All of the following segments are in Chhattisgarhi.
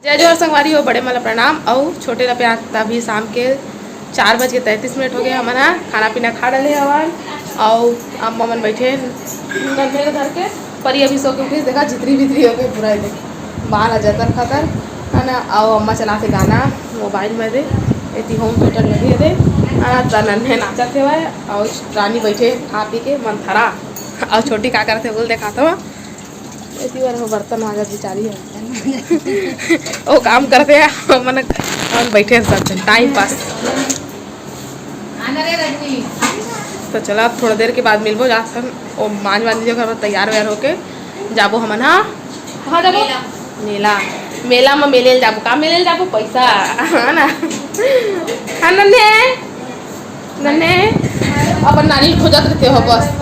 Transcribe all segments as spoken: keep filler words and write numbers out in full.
जय जोहार संगवारी हो, बड़े मन ला प्रणाम अउ छोटे ला प्यार। त अभी शाम के चार बज के तैंतीस मिनट हो गए, हमन ह खाना पीना खा डले हवन अउ अम्मा मन बैठे नन्हे ल धर के। परी अभी सो के उठिस, देखा जितरी बितरी हो गए पूरा, एदे बाल ह जतर खतर है ना। अउ अम्मा चलाथे गाना मोबाइल में, दे एती होम थिएटर लगे दे है ना। त नन्हे नाचत हेवय अउ रानी बैठे खा पी के मंथरा। अउ छोटी का करथे बोल देखात हव। एती बर हो बर्तन माजत बिचारी है। ओ काम करथे, हमन, हमन बैठे हैं सब झन, टाइम पास। तो चला, अब थोड़ा देर के बाद मिलबो, जा सन ओ मांज वांज जो घर तैयार वैयार होके जाबो हमन। हाँ, कहाँ जाबो? मेला। मेला, मेला में मेले ल जाबो। का मेले ल जाबो? पैसा, है ना? हाँ, नन्हे। नन्हे, अपन नानी खोजत रहते हो बस।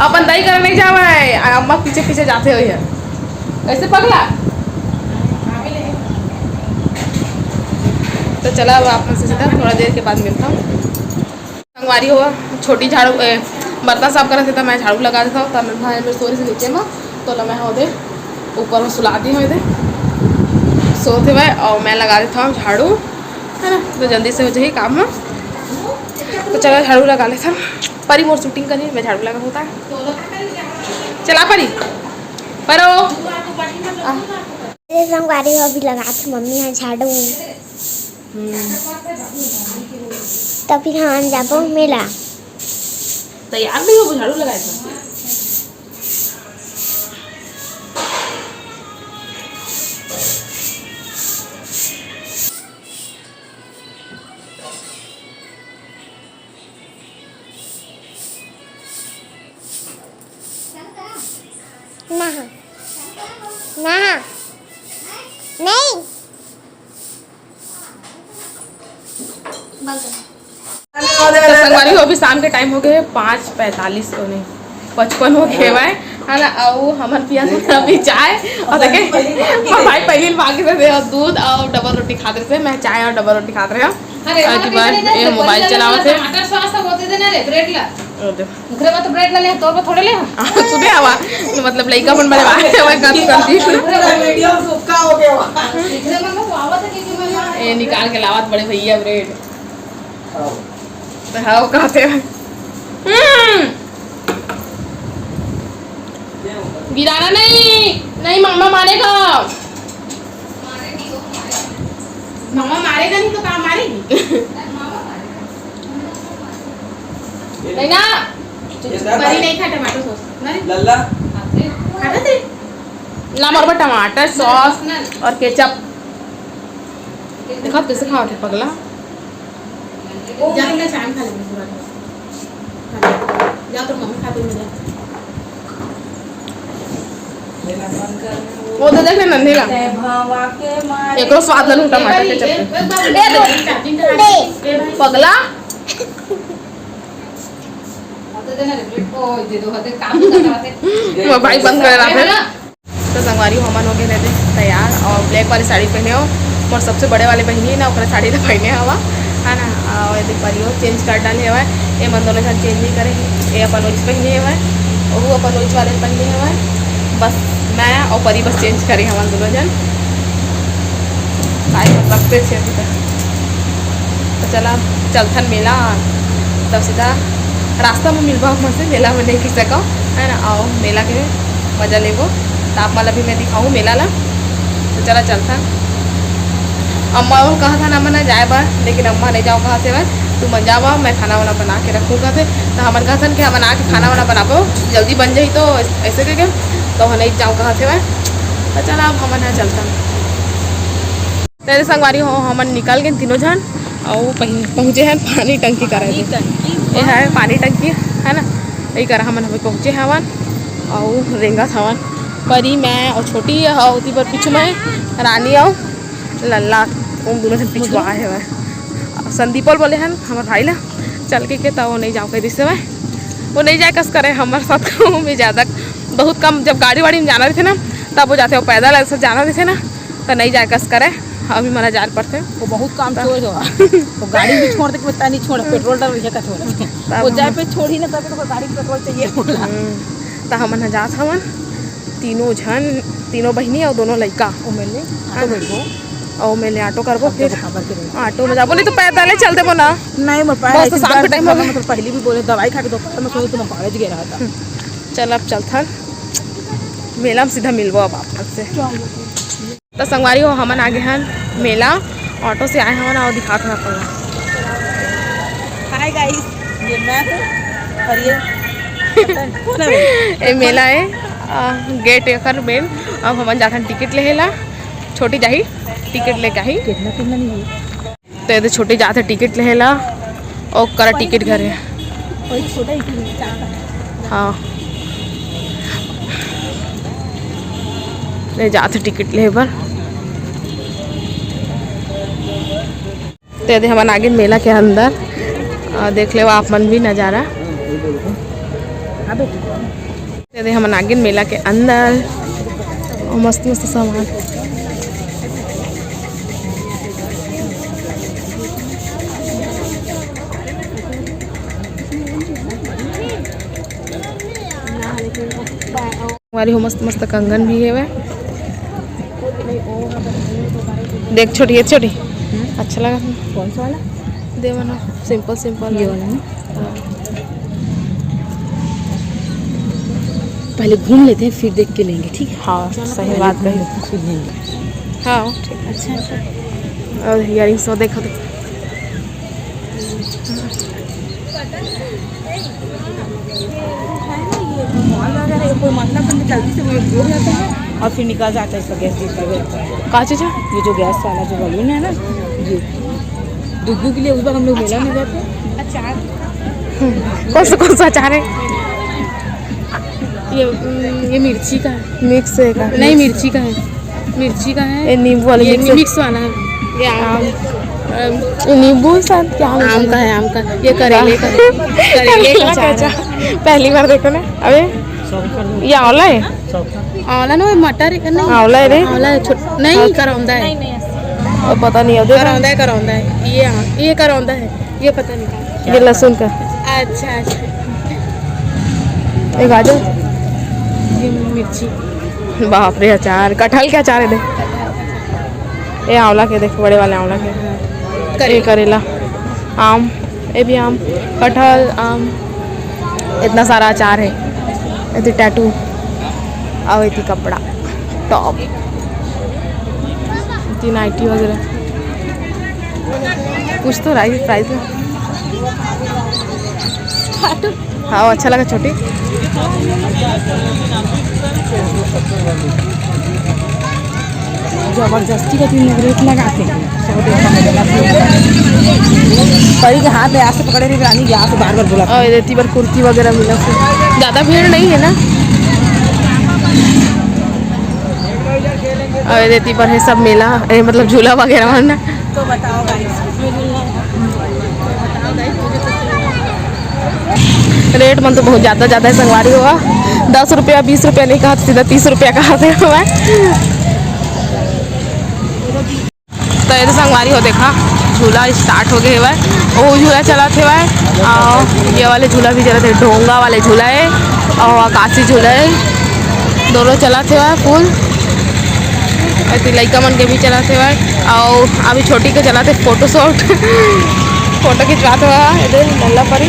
अपन दाई करा नहीं जावे, आ अम्मा पीछे पीछे जाते हो ये। कैसे पगला? तो चला, अब आप मन से सीधा थोड़ा देर के बाद मिलता हूँ। संगवारी हो, छोटी झाड़ू, ए, बर्तन साफ करत हे, तो मैं झाड़ू लगा देता हूँ। तो नन्हा है मेरे सोरे से नीचे में, तो ल मैं हो दे ऊपर में सुला दी हूँ, दे सोते हुए, और मैं लगा देता हूँ झाड़ू, है ना, तो जल्दी से हो जाही काम। तो चला झाड़ू लगा लेथन। परी मोर शूटिंग करी, मैं झाड़ू लगा होता है। चला परी, परो। आ। अरे संगवारी हो, अभी लगात मम्मी ह झाड़ू। हम्म। तभी हम जाबो मेला। तैयार नहीं हो, झाड़ू लगाए था। ना, ना, नहीं। तो संगवारी हो, अभी शाम के टाइम हो गए पाँच पैंतालीस, ओ नहीं, पचपन हो गए भाई, है ना। अउ हमर पिया से अभी चाय और देखे, और भाई पहली भाग से दे और दूध और डबल रोटी खाते थे, मैं चाय और डबल रोटी खाते रहे। अरे, अति बार ये मोबाइल चलावत है। टमाटर सॉस तो होते देना रे, ब्रेड ला। ओ दे। ओकरे बाद तो ब्रेड ला ले, तोर बर थोड़े ले। आ, सुने आवा, मतलब लइका मन बड़े बात है, मैं कभी करती। पूरा वीडियो सुक्का हो गया हुआ। इतने मन में तो आवत है कि मैं ये निकाल के लावत बड़े भैया ब्रेड। तो हाँ, वो कहते हैं। हम्म। गिराना नहीं, नहीं मामा मारेगा। मामा मारेगा नहीं तो कहाँ मारेगी? नहीं ना, ये सर परी नहीं खा टमाटर सॉस। नहीं। लल्ला। खाता थे? ला मोर बर टमाटर सॉस और केचप। देखा कैसे खावत है पगला। जा, मैं चाय खा लेंगे पूरा। जा तो मम्मी खाते मिले। वो तो देख ले नन्हे ला। एकरो स्वाद ला लूं टमाटर केचप के। ए दे। पगला। वो भाई बंद करे रहा है। तो संगवारी हो, हमन हो गए रहते तैयार और ब्लैक वाली साड़ी पहने हो। मोर सबसे बड़े वाले बहिनी ना, ओकरे साड़ी ला पहने हवा, है ना। और ये देख पा रही हो, चेंज कर डाले हवा। ये मन दोनों जन चेंज नहीं करे हे। ये अपन वही पहने हवा, वो अपन वही वाले पहने हवा। बस मैं और परी बस चेंज करे हमन दोनों जन। भाई मतलब से छे तो चला, चलथन मेला। तब सीधा रास्ता में मिलबा हमसे, मेला में नहीं खींच सका, है ना। आओ मेला के मजा लेबो। तो आप मन ला भी मैं दिखाऊँ मेला ला। तो चला चलथन। अम्मा वो कहा था ना मना जाए बर, लेकिन अम्मा नहीं जाओ कहा थे, मैं तू मन जावा, मैं खाना वाना बना के रखूँ कहा थे। तो हमन कहा था कि हमन आके खाना वाना बनाबो, जल्दी बन जाही तो ऐसे करके, तो हम नहीं जाओ कहा थे मैं। तो चला अब हमन यहाँ चलथन। तेरे संगवारी हो, हमन निकल गए तीनों झन, अउ पहि-, पहुँचे हैं पानी टंकी करा। ये है पानी टंकी, है ना, यही करा हमन अभी पहुँचे हवन, अउ रेंगत हवन। परी, मैं अउ छोटी, अउ ओती बर पीछू में रानी अउ लल्ला, उन दोनों झन पीछू आए हवन। संदीप बोले हन हमर भाई ला, चल के, के त वो नहीं जाओ कह दिसे हवय, वो नहीं जाए कस करे हमर साथ। कहूँ भी ज़्यादा, बहुत कम, जब गाड़ी वाड़ी में जाना रहिथे ना, तब वो जाथे, वो पैदल ऐसे जाना रहिथे ना, तो नहीं जाए कस करे, अभी मना जान पड़ते। वो बहुत काम चोर हो। वो गाड़ी भी छोड़ दे, वो नहीं छोड़, पेट्रोल डाल रही है, छोड़। वो जाए पे छोड़ी ना, तब तो गाड़ी में पेट्रोल चाहिए बोला। हम्म, तो हमन ह जात हवन तीनों झन, तीनों बहिनी अउ दोनों लइका। ओ मेले ऑटो बैठबो। अउ मेले ऑटो करबो, फिर काबर के रही? ऑटो में जाबो, नहीं तो पैदल ही चल देबो ना। नहीं, मोर पैर बस, तो शाम के टाइम हो गया। मतलब, पहले भी बोले, दवाई खा के दोपहर में सोए तो मैं कॉलेज गए रहा था। चल, अब चलथन मेला में, सीधा मिलबो अब आप मन से। तो संगवारी हो, हमन आगे हन मेला, ऑटो से आए हवन अउ दिखात हन अपन ला। हाय गाइस, ये मैं हूँ और ये पता नहीं कौन है भाई। ए मेला है, आ, गेट एकर मेन। अब हमन जाथन टिकट लेहे ला, छोटी जाही टिकट लेके आही। कितना कितना नहीं है? तो एदे छोटे जात हे टिकट लेहे ला, ओकर टिकट घर हे। हाँ, ले जात हे टिकट लेहे बर। तो एदे हमन आगे मेला के अंदर, आ, देख लेवा आप मन भी नज़ारा। एदे हमन आगे मेला के अंदर, ओ मस्त मस्त सामान। हमारी हो मस्त मस्त कंगन भी हेवय। देख छोटी, ये छोटी, अच्छा लगा। कौन सा वाला? दे मना, सिंपल सिंपल ये वाला। वाला ना? हाँ। पहले घूम लेते हैं, फिर देख के लेंगे, ठीक है? हाँ, चलो, सही पहले बात घूम कही। लेते हैं, फिर लेंगे। हाँ, ठीक। अच्छा, अच्छा। और इयररिंग्स वो देखो तो। मॉल वगैरह कोई मतलब जल्दी से वो हो जाता है और फिर निकल जाता है इसका गैस जितना भी रहता है। का चीज है? ये जो गैस वाला जो बलून है ना, ये दुग्गू के लिए उस बार हम लोग मेला में गए थे। कौन सा, कौन सा अचार है? ये, ये मिर्ची का है। मिक्स है का? नहीं, मिर्ची का है, मिर्ची का है। ये नींबू वाला ये मिक्स है? मिक्स वाला है। ये आम, आम। ये नींबू साथ क्या है? आम का है, आम का। ये करेले का है। करेले का करेला का अचार है। अचार। पहली बार देखो ना। अबे, ये आंवला है? आंवला ना, वो मटर है, नहीं। आंवला है रे। आंवला है, छोट-, नहीं, करौंदा है। और पता नहीं है, देखो। करौंदा है, करौंदा है। ये, हाँ, ये करौंदा है। ये पता नहीं क्या। ये लहसुन का। अच्छा, अच्छा। ये गाजर। ये मिर्ची। बाप रे, अचार, कटहल के अचार है दे। ये आंवला के, देख, बड़े वाले आंवला के। करे। ये करेला, आम, ये भी आम, कटहल, आम, इतना सारा अचार है। ये टैटू, और ये कपड़ा, टॉप, इतनी नाइटी वगैरह। पूछ तो रहा है प्राइस में। हाँ, अच्छा लगा छोटी। जबरदस्ती का तीन लोग रेट लगाते हैं। परी के हाथ में यहाँ से पकड़े रही, रानी यहाँ से बार बार बोला। और ये बार कुर्ती वगैरह मिला, ज़्यादा भीड़ नहीं है ना। और ये पर है सब मेला, ए, मतलब झूला वगैरह है ना। तो बताओ गाइस, किसमें झूलना है? रेट मन तो बहुत ज़्यादा ज़्यादा है संगवारी हो। दस रुपया, बीस रुपया नहीं कहा, सीधा तीस रुपया कहा थे हुआ। तो ये तो संगवारी हो, देखा, झूला स्टार्ट हो गए हुआ है। वो झूला चला थे हुआ है, और ये वाले झूला भी चला थे, ढोंगा वाले झूला है और आकाशी झूला है, दोनों चला थे हुआ है फुल। ऐसे लइका मन के भी चला थे हुआ है, और अभी छोटी के चला थे फोटो शूट। फोटो खिंचवा थे हुआ है, इधर लल्ला परी।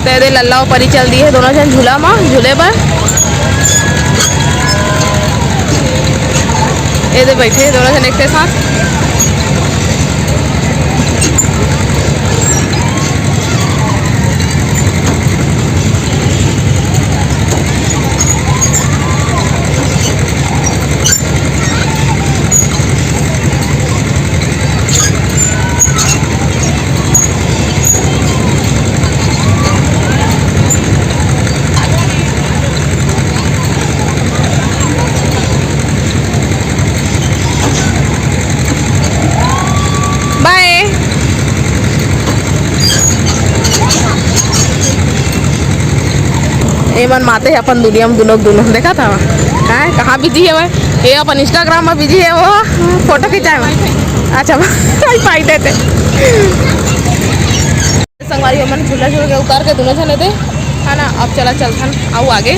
तो ये दे लल्ला और परी चल दिए दोनों जन झूला में झूले पर। ये दे बैठे दोनों जन एक के साथ। बाय। ए मन माते हे अपन दुनिया में दुनो दुनो, देखा था? हैं, कहाँ बिजी है वो? ये अपन इंस्टाग्राम में बिजी है वो, फोटो खिंचाए में। अच्छा, वाईफाई देते। संगवारी हमन झूला झूल के उतार के दोनों झने दे, है ना? अब चला चलथन, आऊ आगे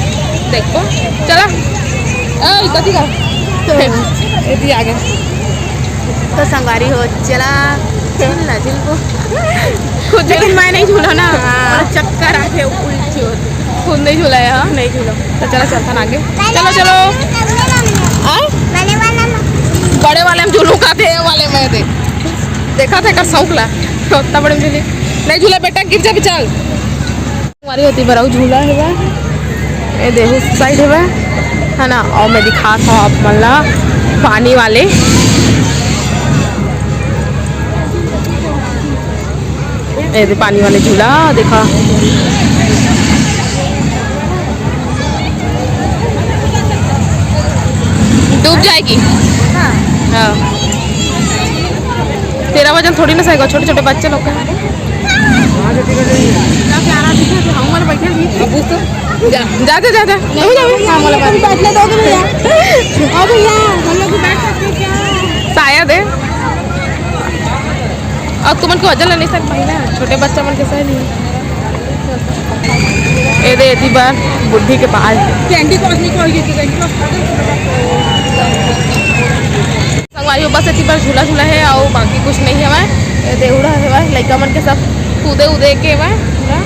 देखो, चला। ए, कथी का? ए, दी आगे। तो संगवारी हो, चला, झूलना, झूलबो। खुद लेकिन मैं नहीं झूला ना, हाँ। और चक्कर आथे, उल्टी होथे। खुद नहीं झूला है, हाँ? नहीं झूला। तो चलो, चलता ना आगे। चलो, चलो। आए? बड़े वाले में झूलू का थे, वाले में दे। देखा थे का शौक ला, उतना बड़े में झूली। नहीं झूला बेटा, गिर जा, चल। हमारी होती बराऊ झूला हेवय, ए देहू साइड हेवय, है ना। और मैं दिखात हूँ आप मन ला पानी वाले, ए दे पानी वाले झूला देखा, डूब जाएगी। हाँ। तेरा वजन थोड़ी ना सहेगा, छोटे छोटे बच्चे लोग का। जा, जा, जा, जा। नहीं, नहीं, नहीं, बैठने दोगे भैया? हाँ भैया, हम लोग भी बैठ सकते हैं क्या? शायद है। और तुमन के वजन लेने से पहले छोटे बच्चा मन के सही नहीं। ए दे, एती बार बुढ़ी के पास। कैंडी क्रश नहीं खाओगे, कैंडी क्रश खा दो। संगवारी हो, बस एती बार झूला झूला है और बाकी कुछ नहीं है। ए दे उड़ा है, लइका मन के सब कूदे उदे के बा पूरा।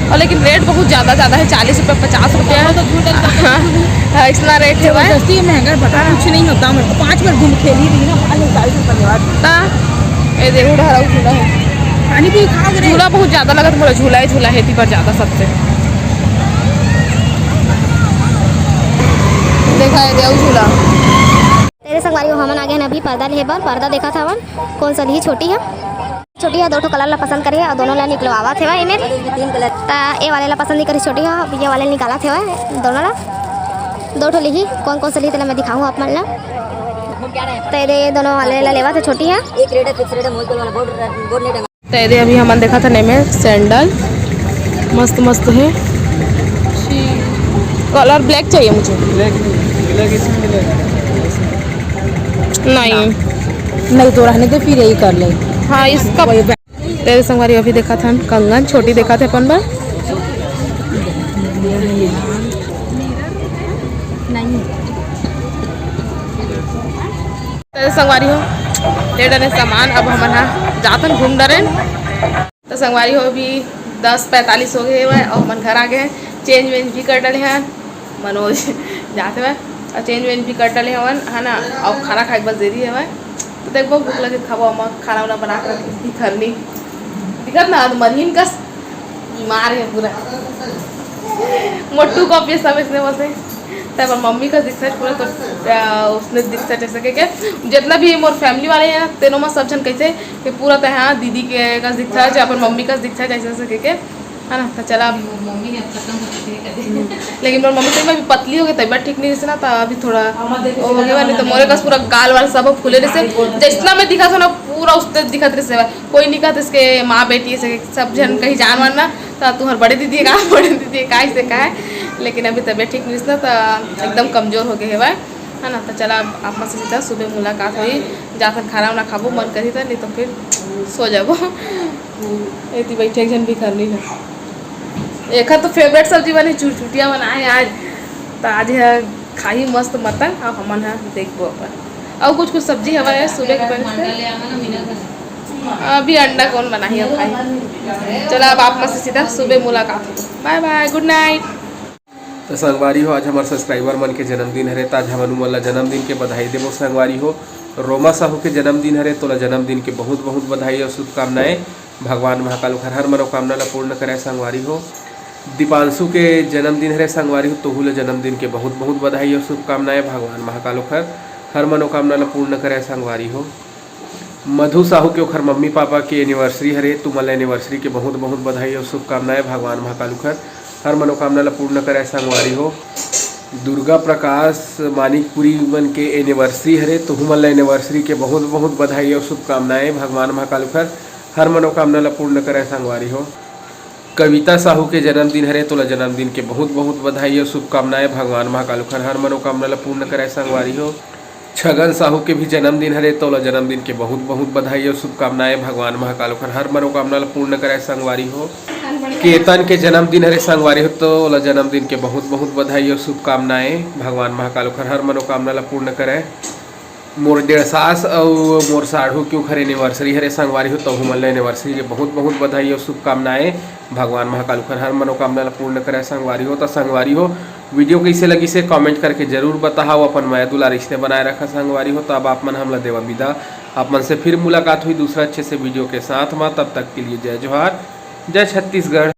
और लेकिन रेट बहुत ज़्यादा ज़्यादा है, चालीस रुपये, पचास रुपये। हाँ, इतना रेट है भाई। जबरदस्ती महंगा है, बता, कुछ नहीं होता। मेरे को पाँच बार घूम खेली रही ना, पाँच बार चालीस रुपये के बाद। ता, ए दे उड़ा रहा झूला है। पानी भी खा रहे। झूला बहुत ज़्यादा लगा, तुम्हारा झूला ही झूला है, एती बार ज़्यादा सबसे। देखा है, देव झूला। तेरे संगवारी हो, हमन आगे हन अभी पर्दा लेहे बर। पर्दा देखत हवन, कौन सा लिही छोटी ह। छोटी ह दो ठो कलर ला पसंद करे हे और दोनों ला निकलवावत हेवय एमे। ता ए वाले ला पसंद नहीं करी छोटी ह, अब ये वाले निकालत हेवय दोनों ला। दो ठो लिही, कौन कौन सा लिही तेला मैं दिखाहूँ आप मन ला। तो ये दे, ये दोनों वाले ला लेवत हे छोटी ह। एक रेट है, फिक्स रेट है, मोलतोल वाला बोर्ड, बोर्ड नहीं टंगा। तो ये दे अभी हमन देखत हन एमे सैंडल, मस्त मस्त है। कलर ब्लैक चाहिए मुझे। ब्लैक, ब्लैक इसमें मिलेगा। नहीं। नहीं तो रहने दे, फिर यही कर ले। हाँ, इसका वही। तेरे संगवारी अभी देखत हन कंगन, छोटी देखत हे अपन बर। नहीं। तो संगवारी हो, ले डरे सामान, अब हमन हा जाथन घूम डरेन। तो संगवारी हो, अभी दस पैंतालीस हो गए हवय और हमन घर आ गए हैं। चेंज वेंज भी कर डले हैं मनोज जाते हुए, और चेंज वेंज भी कर डले हवन, है ना। और खाना खाए के बस देरी हवय, तो देखबो भूख लगे खाबो। हम खाना वाना बना के रखी थी खरनी, दिखत ना, मरहिन कस बीमार है पूरा। मोटू को अपने सब इसने बोलते हैं, तब मम्मी का दिखता है पूरा, तो, आ, उसने दिखता जैसे के, के जितना भी मोर फैमिली वाले हैं, तेनों में सब जन कैसे कि पूरा तैं दीदी के कस दिखता है, अपन मम्मी कस दिखता है, जैसे, जैसे के, के, है ना। तो चला अब। मोर मम्मी ने खत्म हो चुकी है कदे। लेकिन मोर मम्मी से मैं भी पतली हो गई, तबीयत ठीक नहीं रही ना, तो अभी थोड़ा वो हो गया, नहीं तो मोरे कस पूरा गाल वाल सब फूले रही से, जितना मैं दिखा था ना, पूरा उसने दिखत रही से। कोई नहीं कहते इसके माँ बेटी से, सब जन कहीं जान वान ना, तो तुम्हार बड़े दीदी का, बड़े दीदी का, ऐसे का है। लेकिन अभी तबीयत ठीक नहीं रही ना, तो एकदम कमजोर हो गए है भाई, है ना। तो चला, अब आप मन से सीधा सुबह मुलाकात होई, जाकर खाना वाना खाबो, मन करी तो, नहीं तो फिर सो जाबो। एती बैठे एक जन भी कर ली ना। एखर तो फेवरेट सब्जी बने, चुरचुटिया बनाए आज। तो आज है खाही मस्त मटन, अब हमन ह देखबो अपन। और कुछ कुछ सब्जी हवा है सुबह के बने से। अभी अंडा कौन बनाही अब खाही। चला, अब आप मन से सीधा सुबह मुलाकात हो। बाय बाय, गुड नाइट। तो संगवारी हो, आज हमारे सब्सक्राइबर मन के जन्मदिन हरे, तो आज हमन उमन ला जन्मदिन के बधाई देबो संगवारी हो। रोमा साहू के जन्मदिन हरे, तोला जन्मदिन के बहुत बहुत बधाई और शुभकामनाएं। भगवान महाकाल ओखर हर मनोकामना ला पूर्ण करे संगवारी हो। दीपांशु के जन्मदिन हरे संगवारी हो, तोहू ला जन्मदिन के बहुत बहुत बधाई और शुभकामनाएं। भगवान महाकाल ओखर हर मनोकामना ला पूर्ण करे संगवारी हो। मधु साहू के ओखर मम्मी पापा के एनिवर्सरी हरे, तुमन ला एनिवर्सरी के बहुत बहुत बधाई और शुभकामनाएं। भगवान महाकाल ओखर हर मनोकामना ला पूर्ण करे संगवारी हो। दुर्गा प्रकाश मानिकपुरी मन के एनिवर्सरी हरे, तुहू मन ला एनिवर्सरी के बहुत बहुत बधाई और शुभकामनाएं। भगवान महाकाल ओखर हर मनोकामना ला पूर्ण करे संगवारी हो। कविता साहू के जन्मदिन हरे, तोला जन्मदिन के बहुत बहुत बधाई और शुभकामनाएं। भगवान महाकाल ओखर हर मनोकामना ला पूर्ण करे संगवारी हो। छगन साहू के भी जन्मदिन हरे, तोला जन्मदिन के बहुत बहुत बधाई और शुभकामनाएं। भगवान महाकाल ओखर हर मनोकामना ला पूर्ण करे संगवारी हो। केतन के जन्मदिन हरे संगवारी हो, तो ओला जन्मदिन के बहुत बहुत बधाई और शुभकामनाएं। भगवान महाकाल ओखर हर मनोकामना ला पूर्ण करे। मोर डेढ़ सास अउ मोर साढ़ू के ओखर एनिवर्सरी हरे संगवारी हो, तो ओमन ला एनिवर्सरी के बहुत बहुत बधाई और शुभकामनाएं। भगवान महाकाल ओखर हर मनोकामना ला पूर्ण करे संगवारी हो। तो संगवारी हो, वीडियो कैसे लगिस हे कमेंट करके जरूर बताहव। अपन मया दुलार इसने बनाए रखा संगवारी हो। तो अब आप मन हमला देवा विदा, आप मन से फिर मुलाकात होही दूसरा अच्छे से वीडियो के साथ मा। तब तक के लिए जय जोहार, जय छत्तीसगढ़।